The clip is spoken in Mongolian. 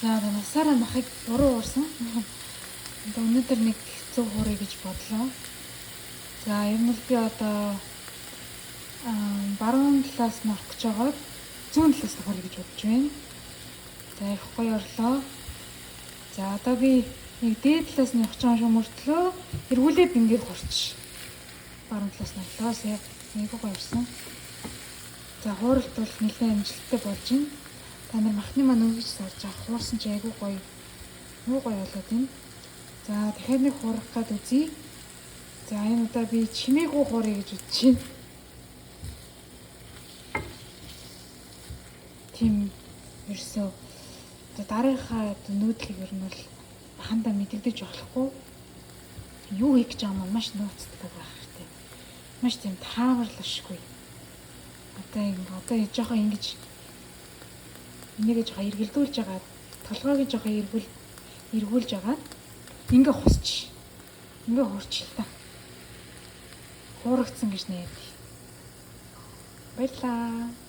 За, насаараа махыг буруу уурсан. Одоо өнөөдөр нэг зөв хууръя гэж бодлоо. За, ер нь л би одоо баруун талаас нь орох гэж байгаа, зүүн талаас нь хууръя гэж бодож байна. За, их гоё орлоо. За, одоо би нэг дээд талаас нь явах гэж байгаа юм мөртлөө эргүүлээд ингээд хурч. Баруун талаас нь орлоо. Айгүй гоё орсон. За, хууралт бол нэлээд амжилттай болж байна. Та нар махны маань өгч сарж авах хуурсан чи айгүй гоё. Юу гоё болоод байна. За, дахиад нэг хуурах гад үзье. За, энэ удаа би чимээгүй хууръя гэж бодож байна. Тийм ерөөсөө одоо дараагийнхаа одоо нүүдлийг ер нь бол махандаа мэдэгдэж болохгүй юу хийх гэж байгаа юм маш нууцтай байх хэрэгтэй. Маш тийм тааварлашгүй. Одоо ингэ одоо жоохон ингэж энийгээ жоохон эргэлдүүлж байгаа, толгойг жоохон эргүүлж байгаа. Ингээ хусч. Ингээ хурч л та. Хуурагдсан гэж нээд. Баярлаа.